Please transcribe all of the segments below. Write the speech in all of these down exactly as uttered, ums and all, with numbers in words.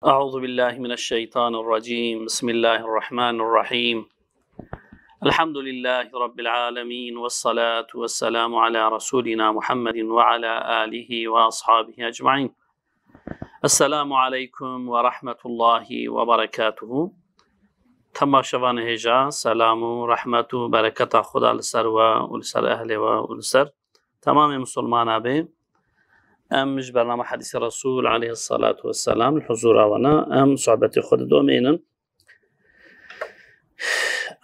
أعوذ بالله من الشيطان الرجيم. بسم الله الرحمن الرحيم. الحمد لله رب العالمين، والصلاة والسلام على رسولنا محمد وعلى آله وأصحابه أجمعين. السلام عليكم ورحمة الله وبركاته. Temaşevanê hêja, selam û rehmet û bereketa Xuda li ser we û li ser ehlê we û li ser temamê misilmana be. Em ji bernama Hedîsê Resul aleyhissalatu vesselam li huzura we ne. Em sohbetê xwe didomînin.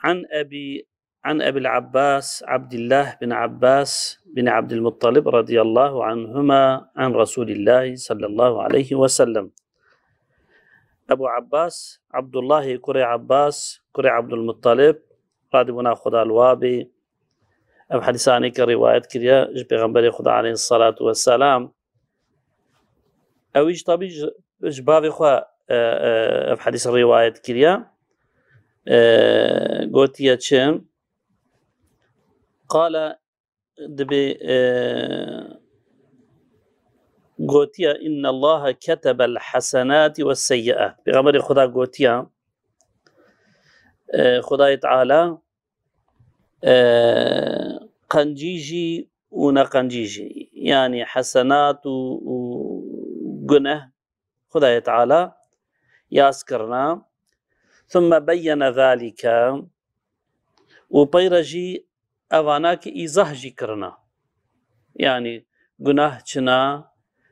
An Ebî, an Ebil Abbas Abdillah bin Abbas bin Abdilmuttalib radiyallahu anhuma an Resulillahi sallallahu aleyhi ve sellem. Ebu Abbas, Abdullahê kurê Abbas, kurê Abdulmuttalib, radîbûna Xuda li wa bê, ev hedîsanê ke rîwayet kiriye ji Pêxemberê Xuda aleyhissalatu vesselam. Ew jî tabî ji, ji bavê xwe, e, e, ev hedîs rîwayet kiriye. E, gotiye çi? Qale, dibê, e, gotiye, "Innallaha ketebel hasenati ve seyyiat." Pêxemberê Xuda gotiye, e, Xudayê Teala, e, qencî jî û neqencî jî, yanî hesenat û, û guneh Xudayê Teala yas kirina. Thumme beyyene zalike, û peyre jî evana ki îzah jî kirina. Yanî gunah çi ne,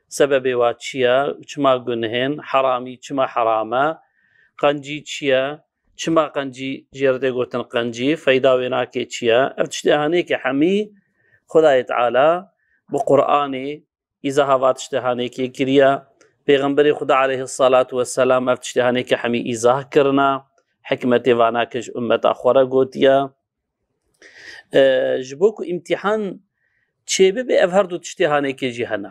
sebebê wa çi ye, çima gunehên, heramî çima heram e, qencî çi ye, çima qencî jê re tê gotin qencî, feyda wê nake çi ye. Ev tiştê hanê ke hemî Xudayê Teala bi Qur'anê îzaha va tiştê hanê kê kiriye. Pêxemberê Xuda aleyhissalatu vesselam ev tiştê hanê ke hemî îzah kirina. Hikmetê vana ke ji ummeta xwe re gotiye. E, ji bo ku îmtîhan çêbibe, ev her du tiştê hanê kê jî hene.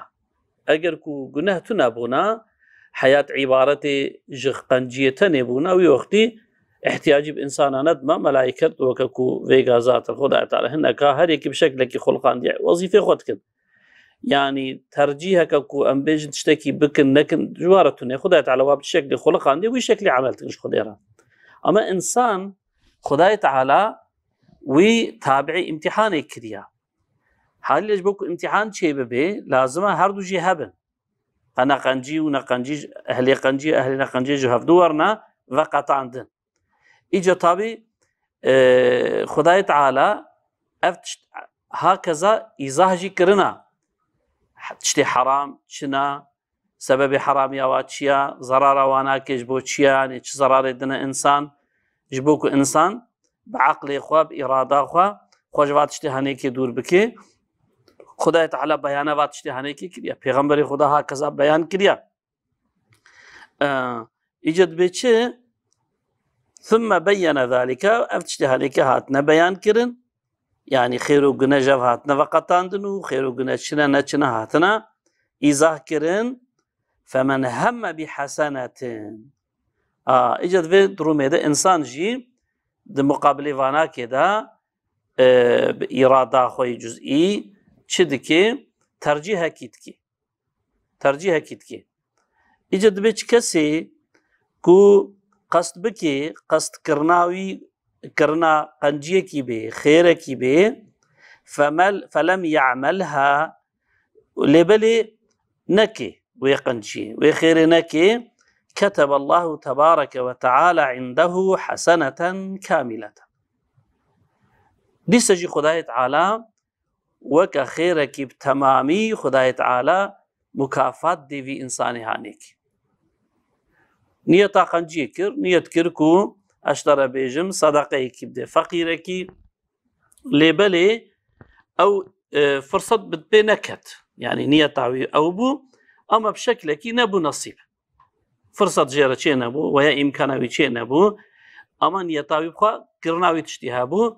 Eger ku guneh tune bûna, heyat îbaretê ji qenciyê tenê bûna, wî wextî ihtiyacî bi insana nedima, melaîket weke ku vêga zaten Xwedayê Teala hineka her yekî bi şeklekî xuliqandiye wezîfê xwe dikin. Yanî tercîheke ku em bêjin tiştekî bikin, nekin, ji wa re tune. Xwedayê Teala wa bi şeklê xuliqandiye, wî şeklî emel dikin ji Xwedê re. Ama insan, Xwedayê Teala wî tabiî îmtîhanê kiriye. Haliyle ji bo ku îmtîhan çêbibe, lazim e her du jî hebin. Qe neqencî û neqencî, ehlê qencî, ehlê neqencî ji hevdu werine veqetandin. Îca tabî, e, Xwedayê Teala ev tişt hakeza îzah jî kirina. Tiştê heram çi ne, sebebê heramiya wa çi ye, zerara wa nake ji bo çi ye, yanî çi zerarê dine însan, ji bo ku însan bi eqlê xwe, bi îrada xwe, xwe ji va tiştê henêkê dûr bike. Xwedayê Teala beyana va tiştê henêkê kiriye. Pêxemberê Xweda hakeza beyan kiriye. E, îca dibê çi? Thumme beyyene zalike, ev tiştê henêkê hatine beyan kirin. Yanî xêr û gune jev hatine veqetandin û xêr û gune çine neçine hatine îzah kirin. Femen hemme bi hesenetin. A, îca di vê durumê de însan jî di muqabilê vanakê de, e, bi îrada xwe yê cuzî çi dike? Tercîhekî dike. Tercîhekî dike. Îca dibê çi kesê ku qest bike, qestkirina wî kirina qenciyekî bê, xêrekî bê, femel, felem ye'melha, lê belê neke wê qenciyê, wê xêrê neke, keteballahu tebareke ve teala indehu heseneten kamileten. Dîsa jî Xwedayê Teala weke xêrekî bi temamî Xwedayê Teala mukafat dê vî însanê hanê kî. Niyeta qenciyê kir, niyet kir ku ez ji te re bêjim, sedeqeyekî bide feqîrekî, lê belê ew, e, firset bi pê neket. Yanî niyeta wî ew bû, ama bi şeklekî nebû nesîb. Firset jê re çê nebû, weya îmkana wî çê nebû. Ama niyeta wî bi xwe kirina wî tiştî hebû.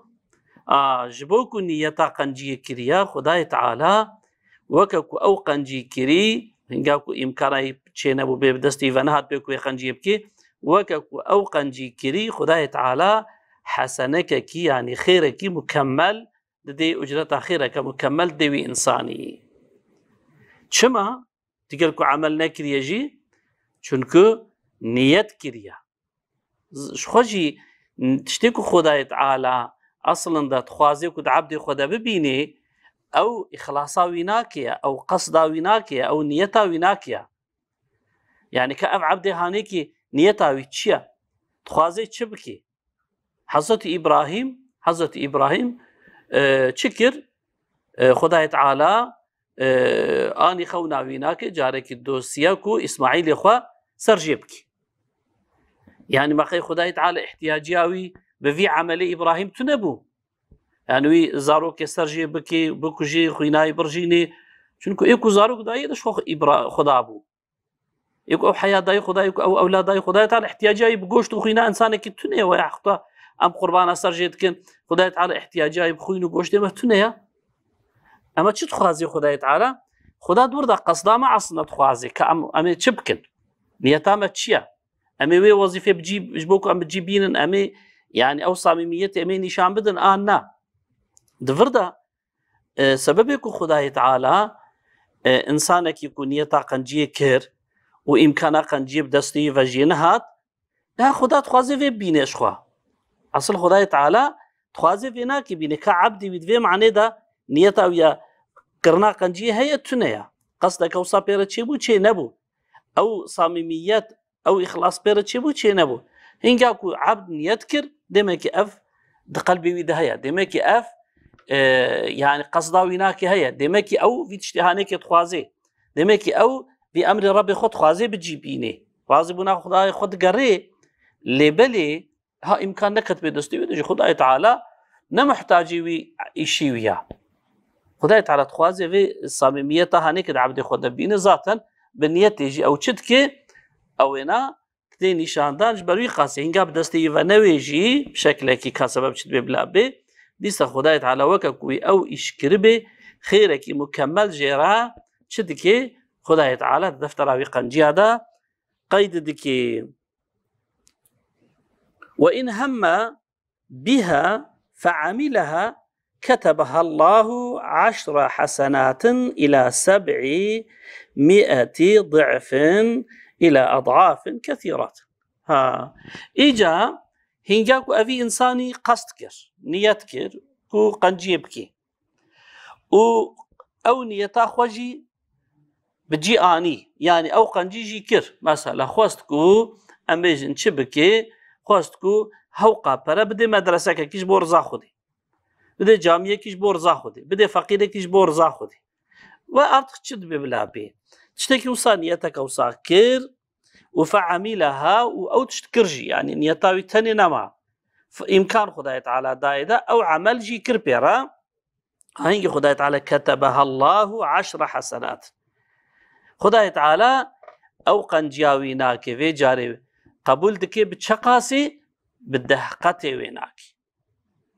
A, ji bo ku niyeta qenciyê kiriye, Xwedayê Teala weke ku ew qencî kirî, hinga ku îmkana wî çê nebû, bê bi destê wî ve nehat bê ku wê qenciyê bikê, weke ku ew qencî kirî, Xwedayê Teala hesenekekî, yanî xêrekî mukemmel didê, ucreta xêreke mukemmel didê wî însanî. Çima? Diger ku emel nekiriye jî, çunku niyet kiriye. Z-, ji xwe jî n-, tiştê ku Xwedayê Teala eslin de dixwaze ku di ebdê xwe de bibînê, ew îxlasa wî nake, ew qesda wî nake, ew niyeta wî nake. Yani ka ev ebdê hanekî niyeta wî çi ye? Dixwaze çi bike? Hezretî Îbrahîm, Hezretî Îbrahîm, e, çi kir? E, Xwedayê Teala, e, anî xewna wî nake, carekî dosiya ku Îsmaîlê xwe ser jê bike. Yani me qey Xwedayê Teala ihtiyaciya wî bi vî emelê Îbrahîm tune bû? Yani wî zarokê ser jê bike, bikujê, xwînayê birjînê. Çunku ê ku zarok dayê de ji xwe Îbra-, Xweda bû. Ê ku ew heya dayê Xwedayê, ku ew ewlad dayê Xwedayê, Teala ihtiyaciya wî bi goşt û xwîna insanekî tune ye, weya heta em qurbana ser jê dikin. Xwedayê Teala ihtiyaciya wî bi xwîn û goştê me tune ye. Ema çi dixwazê Xwedayê Teala? Xweda di wir de qesda me aslında dixwazê ka em, em ê çi bikin? Niyeta me çi ye? Em ê wê wezîfê bi cî, ji bo ku em bi cî bînin, em ê, yani ew samîmiyetê em ê nîşan bidin, an na? Di vir de, e, sebebê ku Xwedayê Teala, e, insanekî ku niyeta qenciyê kir û îmkana qenciyê bi destê wî ve jê nehat, ya Xweda dixwaze vê bibîne ji xwe. Esil Xwedayê Teala dixwaze vê nake bîne. Ka ebdê wî di vê manê de niyeta wî ya kirina qenciyê heye, tune ye. Qesdeke wisa pê re çêbû, çê nebû. Ew samîmiyet, ew îxlas pê re çêbû, çê nebû. Hinga ku ebd niyet kir, demekî ev di qelbê wî de heye. Demekî ev, e, yani qesda wî nake heye. Demekî ew vî tiştê hanekê dixwazê. Demekî ew vî emrê Rebê xwe dixwazê bi cî bînê. Razîbûna Xwedayê xwe digerê. Lê belê ha îmkan neket bê destê wî de jî Xwedayê Teala ne muhtacê wî îşî wî ya. Xwedayê Teala dixwaze vê samîmiyeta hanekê di ebdê xwe de bîne. Zaten bi niyetê jî ew çi dike? Ew êna dê nîşandan ji ber wî qasê. Hinga bi destê wî ve newê jî bi şeklekî ka sebeb çi dibe bila bê. Dîsa Xwedayê Teala weke ku wî ew îş kiribê, xêrekî mukemmel jê re çi dike? Xwedayê Teala di deftera wî qenciya de qeyd dike. وإن هم بها فعملها كتبها الله عشر حسنات إلى سبعمائة ضعف إلى أضعاف كثيرة. Ha, îca hinga ku evî insanî qest kir, niyet kir ku qenciyê bikê. Û ew niyeta xwe jî bi cî anî. Yani ew qencî jî kir. Mesela xwest ku em bêjin çi bike? Xwest ku hewqa pere bidê medresekekî ji bo riza Xwedê. Bidê camiyekî ji bo riza Xwedê. Bidê feqîrekî ji bo riza Xwedê. We artık çi dibe bila bê? Tiştekî wisa niyeteke wisa kir û fe'amîleha û ew tişt kir jî. Yani niyeta wî tenê nema. F-, îmkan Xwedayê Teala dayê de ew emel jî kir pê re. Hingî Xwedayê Teala كتبها الله عشر حسنات. Xwedayê Teala ew qenciya wî nake, vê carê qebûl dike bi çeqasî? Bi deh qetê wê nake.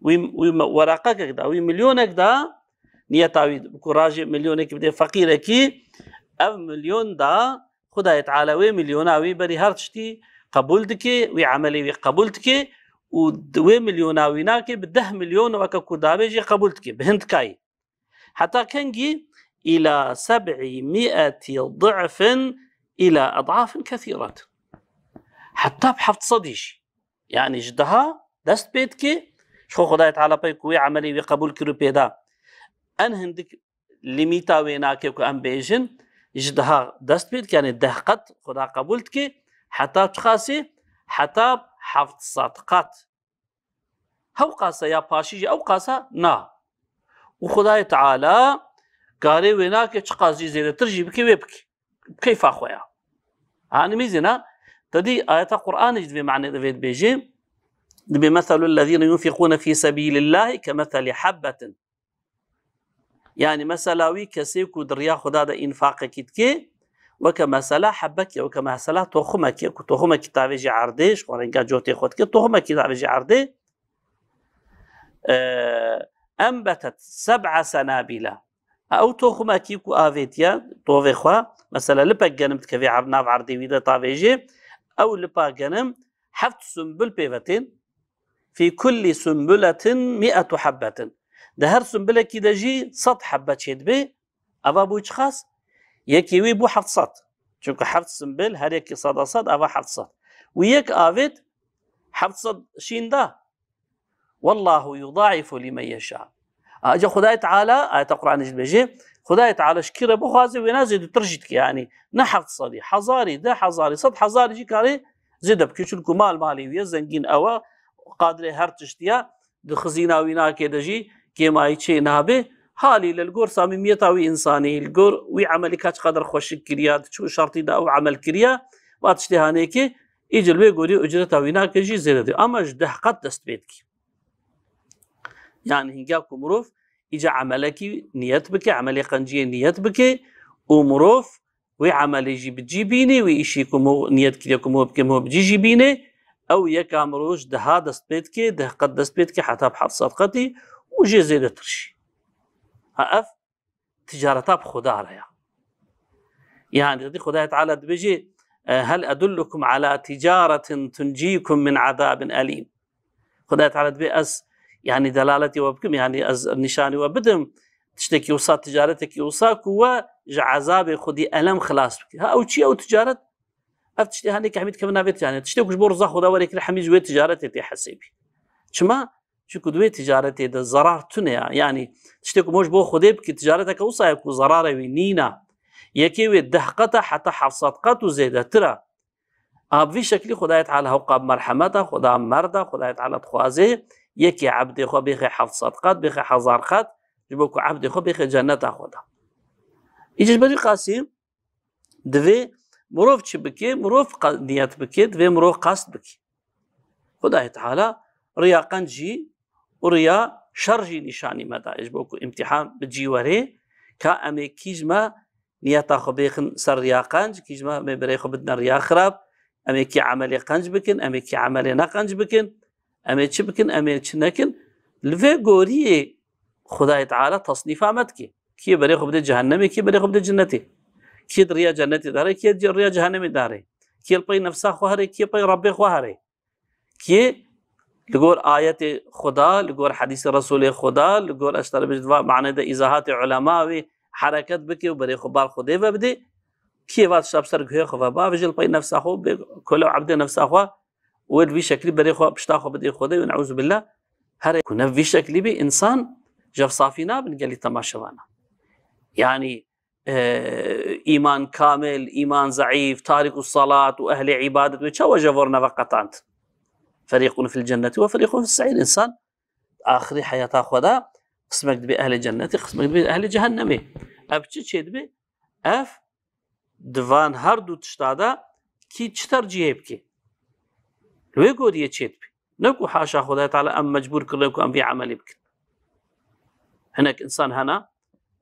Wî, wî me-, weraqekek da, wî milyonek da, niyeta wî ku rajê milyonekî bidê feqîrekî, ev milyon da, Xwedayê Teala wê milyona wî berî her tiştî qebûl dike, wî emelê wî qebûl dike û di wê milyona wî nake, bi deh milyon weke ku dabê jê qebûl dike, bi hin dikayî. Heta kengî? إلى سبعمائة ضعف إلى أضعاف كثيرة. Heta bi heft sedî jî. Yani ji deha dest pê dike, ji xwe Xwedayê Teala pey ku wê emelê wî qebûl kir û pê da. En hindik limîta wê nake ku em bêjin, ji deha dest pê dike, yani deh qet Xweda qebûl dike, heta çiqasî? Heta heft sed qet. Hewqasa ya paşî jî ewqasa na. Û Xwedayê Teala karê wê nake, çiqas jî zêdetir jî bike, wê bike. Bi keyfa xwe ya. Hanî mîzîna, te dî ayeta Qur'anê jî di vê manê de vê dibêje. Dibê, مثل الذين ينفقون في سبيل الله كمثل حبة. Yani mesela wî kesê ku di riya Xweda de înfaqekî dike, weke mesela hebekê, weke mesela toxumekê, ku toxumekî tavêjî erdê, ji xwe renga cotê xwe dike, toxumekî tavêjî erdê, e, enbetet seb'a senabîle. Ew toxumekî ku avêtiye tovê xwe, mesela lipek genim dikevê er-, nav erdê wî de tavêjê, ew lipa genim heft sumbul pê ve tên, في كل سنبلة مائة حبة. Di her sumbulekî de jî sed hebbe çêdibe. Eva bû çiqas? Yekê wî bû heft sed. Çunku heft simbil, her yekî seda sed, ava heft sed. Wî yek avêt heft sed şîn da. Wallahu yudaifu limen yeşâ. Aca Xwedayê Teala, ayeta Qur'anê jî dibêje, Xwedayê Teala ji kî re bixwaze, wêna zêdetir jî dike. Yanî ne heft sedî, hezarî, deh hezarî, sed hezarî jî karê zêde bike. Çunku mal malê wî ye, zengîn ew e, qadrê her tiştî ye, di xizîna wî nake de jî kêmayî çê nabe. Halîle li gor samîmiyeta wî însanî, li gor wî emelî ka çiqadir xweşik kiriya, di çi şertî de ew emel kiriya, va tiştê hanê ke, îca li wê gorî ucreta wî nake jî zêde dibe. Ama ji deh qet dest pê dike. Yani hinga ku mirov îca emelekî niyet bike, emelê qenciyê niyet bike û mirov wê emelê jî bi cî bîne, wê îşî ku mirov niyet kiriye ku mirov bike, mirov bi cî jî bîne, ew yeka mirov ji deha dest pê dike, deh qet dest pê dike, heta bi heft sed qetî û jê zêdetir jî. Ha, ev ticareta bi Xuda re ya. Yani didî Xwedayê Teala dibêje, e, "Hel edullukum ala ticaretin tuncikum min azabin elîm." Xwedayê Teala dibê ez, yani delaletê we bikim, yani ez nîşanî we bidim, tiştekî wisa, ticaretekî wisa ku we ji ezabê Xwedî elem xilas bike. Ha, ew çi ye ew ticaret? Ev tiştê hanê ke hemî dikevin navê ticaret. Tiştê ku ji bo riza Xweda were kir, hemî ji wê ticaretê tê hesêbî. Çima? Çunku di wê ticaretê de zerar tune ya. Yanî tiştê ku mirov ji bo Xwedê bikî, ticareteke wisa ye ku zerarê wî nîna. Yekê wê deh qet e heta heft sed qet û zêdetir e. A bi vî şeklî Xwedayê Teala hewqa bi merhemet e, Xweda merd e, Xwedayê Teala dixwaze yekê ebdê xwe bêxe heft sed qet, bêxe hezar qet, ji bo ku ebdê xwe bêxe cenneta Xweda. Îca ji ber wî qasî divê mirov çi bike? Mirov qe-, niyet bike, divê mirov qest bike. Xwedayê Teala riya qenc jî û riya şer jî nîşanî me daye, ji bo ku îmtîhan bi cî were, ka em ê kî ji me niyeta xwe bêxin ser riya qenc, kî ji me em ê berê xwe bidine riya xirab, em ê kî emelê qenc bikin, em ê kî emelê neqenc bikin, em ê çi bikin, em ê çi nekin. Li vê goriyê Xwedayê Teala tesnîfa me dike. Kî berê xwe bide cehennemê, kî berê xwe bide cennetê. Kî di riya cennetê de here, kî di riya cehennemê de here. Kî li pey nefsa xwe here, kî pey Rebbê xwe here. Kî li gor ayetê Xweda, li gor hedîsê Resulê Xweda, li gor, ez ji te re bêjim, di va manê de îzahatê ulema wê hereket bike û berê xwe bar Xwedê ve bide. Kî va tişta bi ser guhê xwe ve ba, ve jî li pey nefsa xwe bê, kole û ebdê nefsa xwe, wê li vî şeklî berê xwe, pişta xwe bidê Xwedê û neûzubillah. Here ku ne bi vî şeklî bî, însan ji hev safî nabin gelî temaşevana. Yanî, e, îman kamil, îman zeîf, tarîk û salat û ehlê îbadet wê çawa ji hev re neve qetand? Ferîqun fil cenneti we ferîqun fis seîr. Însan axirî heyata xwe de qismek dibe ehlê cennetê, qismek dibe ehlê cehennemê. Ev çi çêdibe? Ev di van her du tişta de kî çi tercîhê bike? Li wê goriyê çêdibe. Ne ku haşa Xwedayê Teala em mecbûr kirine ku em vî emelî bikin. Hinek însan hene,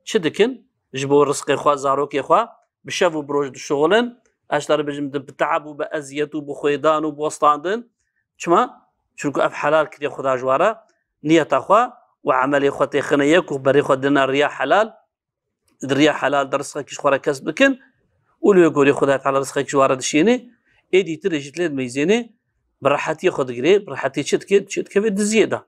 çi dikin? Ji bo rizqê xwe, zarokê xwe bi şev û bi roj dişuxulin. Ez ji te re bêjim, di bi teeb û bi eziyet û bi xwêdan û bi westandin. Çima? Çunku ev helal kiriye Xweda ji we re. Niyeta xwe û emelê xwe têxine yek û berê xwe dine riya helal. Di riya helal de rizqekî ji xwe re kesb bikin û li wê gorî Xwedayê Teala rizqekî ji we re dişînê, ê dîtirê jî dilê dimeyzênê, bi rehetiyê xwe digirê, bi rehetiyê çi dike? Çi dikeve diziyê de,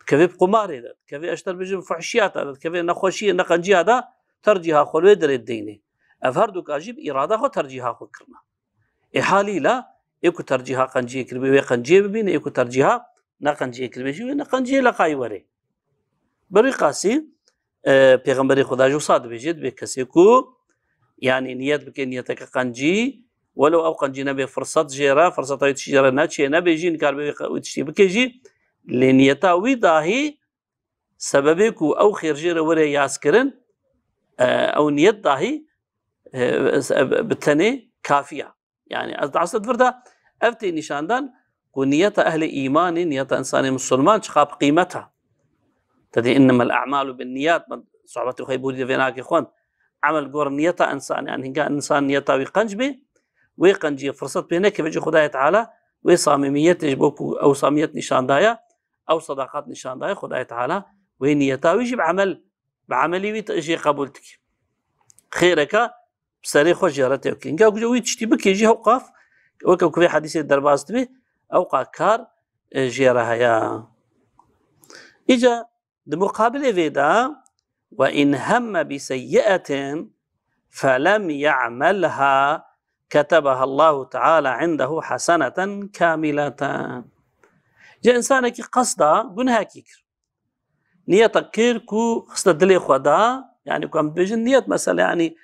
dikeve bi qumarê de, dikeve, ez ji te re bêjim, fuhşiyata de, dikeve nexweşiyê, neqenciya de, tercîha xwe li wê derê dideyne. Ev her du ka jî bi îrada xwe tercîha xwe kirine. Ê halîla, ê ku tercîha qenciyê kiribe, wê qenciyê bibîne, ê ku tercîha neqenciyê kiribe jî, wê neqenciyê leqayî were. Berî qasî, e, Pêxemberê Xweda jî wisa dibêje, dibê kesê ku, yanî niyet bike, niyeteke qencî, welew ew qencî nebe firset jê re, firseta wî tiştî jê re neçê, nebe jî, nikaribe wî qe-, wî tiştî bike jî, lê niyeta wî dahî sebebê ku ew xêr jê re were yazkirin, e, ew niyet dahî, e, bi tenê kafî ya. Yani ez di esl vir de ev tê nîşandan ku niyeta ehlê îmanê, niyeta însanê misilman çiqa bi qîmet e. Te dî, "Innemel a'malu bin niyat", me sohbetê xwe yê borî de vê nakê xwend. Emel gor niyeta însanê, yani hinga însan niyeta wî qenc bê, wê qenciyê firset pê nekeve jî Xwedayê Teala wê samîmiyetê, ji bo ku ew samîmiyet nîşan daye, ew sedaqat nîşan daye, Xwedayê Teala wê niyeta wî jî bi emel, bi emelî wî te-, jê qebûl dike. Xêreke bi serê xwe jê re tê bike. Hinga ku wî tiştî bike jî hewqaf, weke ku vê hedîsê derbas dibe, ewqa kar, e, jê re heye. Îca di muqabilê vê de, "Ve in hemme bi seyyi'etin فلم يعملها كتبها الله تعالى عنده حسنة كاملة. Ca insanekî qesda gunehekî kir. Niyeta kir ku xiste dilê xwe da, yani ku em bêjin niyet mesela, yani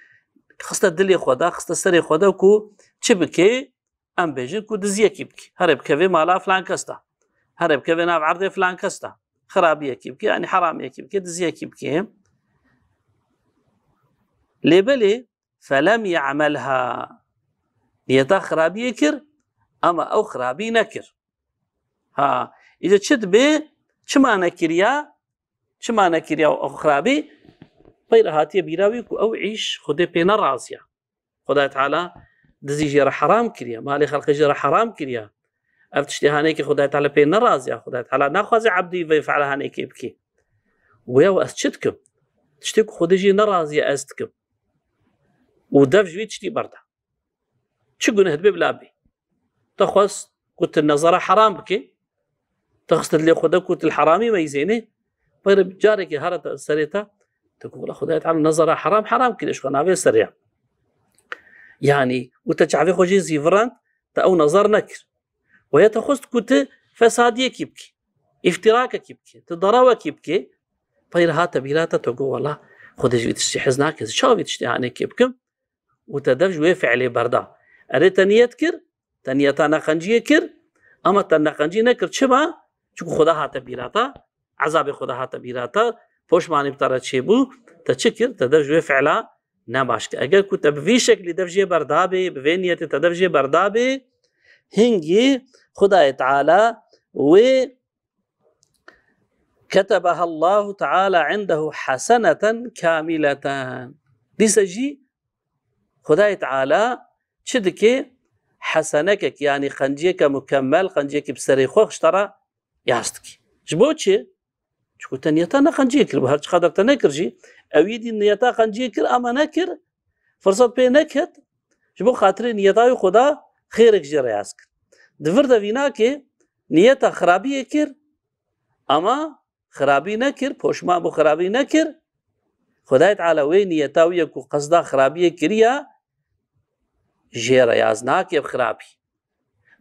xiste dilê xwe da, xiste serê xwe da ku çi bike, em bêjin ku diziyekî bike. Here bikeve mala filan kes de. Here bikeve nav erdê filan kes de. Xirabiyekî bike, yani heramiyekî bike, diziyekî bike. Lê belê, felem ye'melha. Niyeta xirabiyê kir, ama ew xirabî nekir. Ha, îca çi dibe, çima nekiriya, çima nekiriya ew xirabî? Peyre hatiye bîra wî ku ew îş Xwedê pê neraziya. Xwedayê Teala dizî jê re heram kiriye, malê xelkê jê re heram kiriye. Ev tiştê hanekê Xwedayê Teala pê neraziya. Xwedayê Teala naxwaze ebdî vê fe'la hanekê bike. Goya ez çi dikim? Tiştê ku Xwedê jê neraziye ez dikim. Û dev ji wî tiştî berda. Çi guneh dibe bila bê. Te xwest ku tu nezara heram bike. Te xist dilê xwe de ku tu li heramî meyzênê. Peyre carekê here te serê te. Te ku wela Xwedayê Teala nezara heram heram kiriye, ji xwe navê serê ya. Yani, û te çavê xwe jê zîvirand, te ew nezar nekir. Weya te xwest ku tu fesadiyekî bikî, îftirakekî bikî, tu darawekî bikî, peyre hate bîra te, te got, wela Xwedê ji vî tiştî hez nake, ez çawa vî tiştî hanekê bikim? Û te dev ji wê fi'lê berda. Erê, te niyet kir, te niyeta neqenciyê kir, ama te neqencî nekir. Çima? Çunku Xweda hate bîra te, ezabê Xweda hate bîra te, poşmanî bi te re çêbû, te çi kir? Te dev ji wê fi'la nebaş kir. Eger ku te bi vî şeklî dev jê berdabê, bi vê niyetê te dev jê berdabê, hingî Xwedayê Teala wê ketebeha Allahu Teala indehu haseneten kamileten. Dîse jî Xwedayê Teala çi dike? Hesenekek, yani qenciyeke mukemmel, qenciyekî bi serê xwe xiştara yaz dike. Ji bo çi? Çunku te niyeta neqenciyê kiribû, her çiqader te nekir jî. Ewî dî niyeta qenciyê kir, ama nekir, firsat pê neket. Ji bo xatirê niyeta wî Xweda xêrek jê re yaz kir. Di vir de vînakê niyeta xirabiyê kir, ama xirabî nekir, poşman bû, xirabî nekir. Xwedayê Teala wê niyeta wî ye ku qesda xirabiyê kiriya, jê re yaz nake bi xirabî.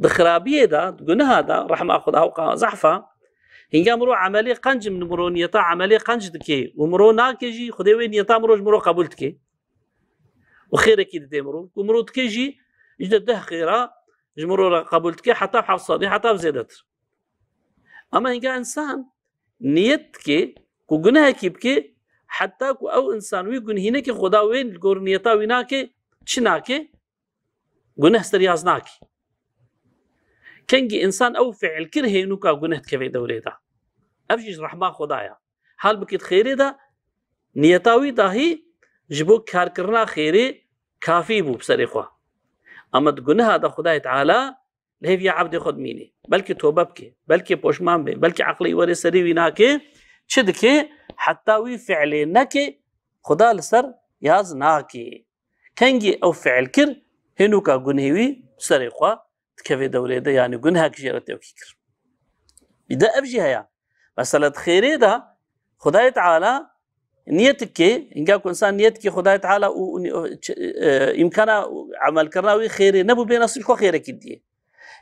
Di xirabiyê de, di guneha de, rehma Xweda hewqa zehfa, hinga mirov emelê qenc, mirov niyeta emelê qenc dike û mirov nake jî, Xwedê wê niyeta mirov ji mirov qebûl dike. Û xêrekî dide mirov. Û mirov dike jî, ji de deh xêra ji mirov re qebûl dike, heta heft sedî, heta zêdetir. Ama hinga insan niyet dike ku gunehekî bike, heta ku ew insan wî gunhî neke, Xweda wê li gor niyeta wî nake, çi nake? Guneh ser yaz nake. Kengî insan ew fiil kir, hênûka guneh dikeve dewrê de. Ev jî ji rehma Xweda ye. Halbikî di xêrê de niyeta wî dahî ji bo karkirina xêrê kafî bû bi serê xwe. Ama di guneha de Xwedayê Teala li hêviya ebdê xwe dimîne. Belkî tobe bike, belkî poşman be, belkî eqlê were serê wî nake, çi dike? Heta wî fiilê neke, Xuda li ser yaz nake. Kengî ew fiil kir, hênûka gunhê wî serê xwe dikeve dewrê de, yanî gunhek jê re tevkî kir. Bir de ev jî heye. Mesela di xêrê de Xwedayê Teala niyet dike, hinga ku insan niyet dike Xwedayê Teala û, û, û, ç-, e, îmkana emelkirina wî xêrê nebû, bê nesîb xwe xêrekî didiyê.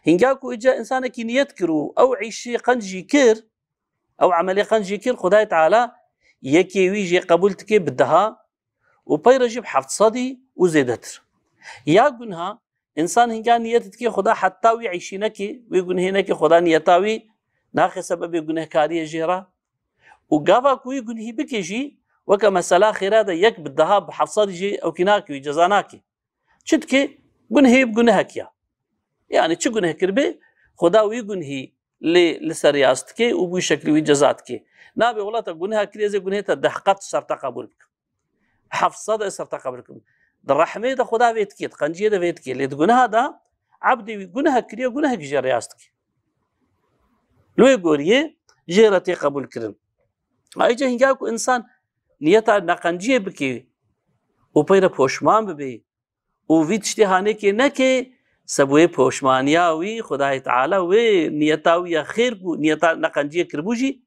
Hinga ku îca insanekî niyet kir û ew îşê qenc jî kir, ew emelê qenc jî kir, Xwedayê Teala yekê wî jê qebûl dike bi deha û peyre jî bi heft sedî û zêdetir. Ya gunha, Însan hinga niyet dike Xuda heta wî îşî neke, wî gunhê neke, Xuda niyeta wî naxe sebebê gunehkariyê jê re. Û gava ku wî gunhî bike jî, weke mesela xêra de yek bi deha, bi heft sedî jî ewkî nake, wî ceza nake. Çi dike? Gunhê bi gunehek ya. Yanî çi guneh kiribe, Xuda wî gunhî lê li ser yaz dike û bi wî şeklî wî ceza dike. Nabe wela te guneh kiriye, ez ê gunhê te deh qet ser te qebûl bikim. Heft sed ez ser te qebûl bikim. Di rehmê de Xuda vê dikê, di qenciyê de vê dikê. Lê di guneha de ebdê wî gunehek kiriye, gunehek jê re yaz dike. Li wê goriyê jê re tê qebûlkirin. Ayrıca hinga ku însan niyeta neqenciyê bike û peyre poşman bibe û vî tiştê hanekê neke, sebûyê poşmaniya wî Xudayê Teala wê niyeta wî ya xêr ku niyeta neqenciyê kiribû jî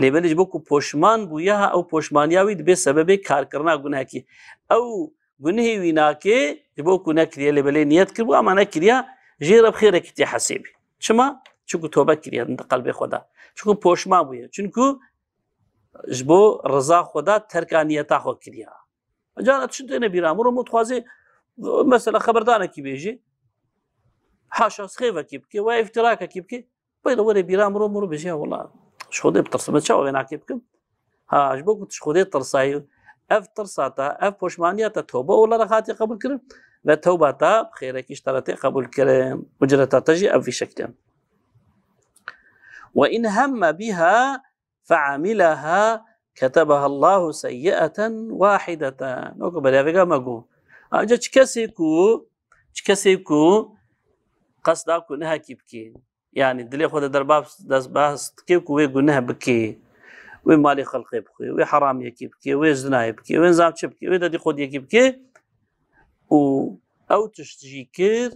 Lê belê ji bo ku poşman bûye, ha, ew poşmaniya wî dibe sebebê karkirina gunehekî. Ew gunehê wî nake, ji bo ku nekiriye, lê belê niyet kiribû, ama nekiriye, jê re bi xêrekî tê hesêbî. Çima? Çunku tobe kiriye di qelbê xwe de. Çunku poşman bûye. Çunku ji bo riza xwe de terka niyeta xwe kiriye. Carna tişt têne bîra min, miro dixwaze, mesela, xeberdanekî bêjî, haşa, xêvekî bike, we îftirakekî bike, peyda were bîra miro, miro bêjî, ya wela, ji Xwedê bitirsim, ez çawa vê nakê bikim? Ha, ji bo ku tu ji Xwedê tirsayî, ev tirsa te, ev poşmaniya te, tewbe ola re hatî qebûl kirin ve tewba te bi xêrekî ji te re tê qebûl kirin. Ucreta te jî ev vî şeklê. Ve in hemme biha fe'amileha ketebeha Allahu seyyi'eten wahideten. Weke berya vêga me got. Ancak çi kesê ku, çi kesê ku qesda gunehekî bike, yani dilê xwe de derbas, dest bas dike ku wê guneh bike, wê malê xelqê bixwe, wê heramiyekî bike, wê zinayê bike, wê nizam çi bike, wê dedîqodiyekî bike û ew tişt jî kir,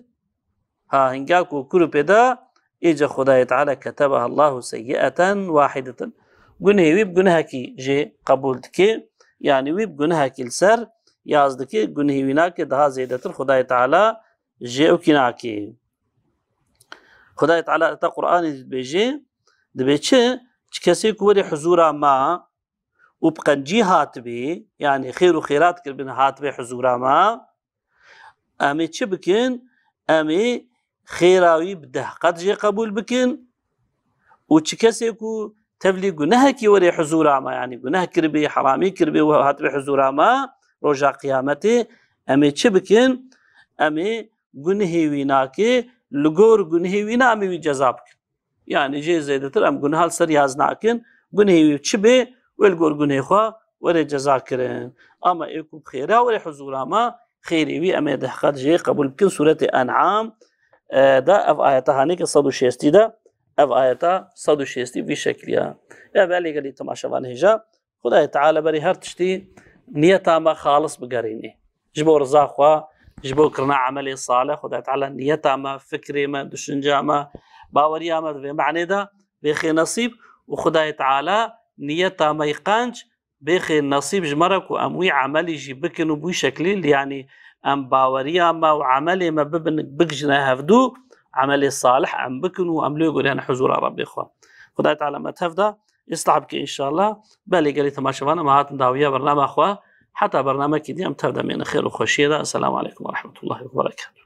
ha, hinga ku kir û pê da, îca Xwedayê Teala ketebeha Allahu seyyi'eten wahideten. Gunehê wî bi gunehekî jê qebûl dike. Yani wî bi gunehekî li ser yaz dike, gunehê wî nake, daha zêdetir Xwedayê Teala jê ew kî nake. Xwedayê Teala heta Qur'anê dibêje, dibê çi? Çi kesê ku werê huzûra me û bi qencî hatibê, yani xêr û xêrat kiribin hatibê huzûra me, em ê çi bikin? Em ê xêra wî bi deh qet jê qebûl bikin û çi kesê ku tevlî gunehekî werê huzûra me, yani guneh kiribî, heramî kiribî û hatibê huzûra me, roja qiyametê, em ê çi bikin? Em ê gunehê wî nake, li gor gunehê wî ne em ê wî ceza bikin. Yani jê zêdetir em guneha li ser yaz nakin, gunehê wî çi bê, wê li gor gunehê xwe were ceza kirin. Ama ê ku bi xêra were huzûra me, xêrê wî em ê deh qet jê qebûl bikin. Sûretê En'am, e, de ev ayeta hanê ke sed û şêstî de, ev ayeta sed û şêstî vî şekliya. Ya belê gelî temaşevan hêja, Xwedayê Teala berî her tiştî niyeta me xalis bigerînê. Ji bo riza xwe, ji bo kirina emelê salih, Xwedayê Teala niyeta me, fikrê me, düşünca me, baweriya me di vê manê de bêxê nesîb û Xwedayê Teala niyeta me yî qenc bêxê nesîb ji me re ku em wî emelî jî bikin û bi wî şeklî, yanî em baweriya me û emelê me bibin, bigijine hevdû, emelê salih em bikin û em lê gorî hene huzûra Rebbê xwe. Xwedayê Teala me tev de îslah bike înşallah. Belê gelî temaşevan, em hatin dawiya bernama xwe. Heta bernamekî dî em tev de mêne xêr û xweşiyê de. Esselamu aleykum ve rahmetullahi ve berekatuhu.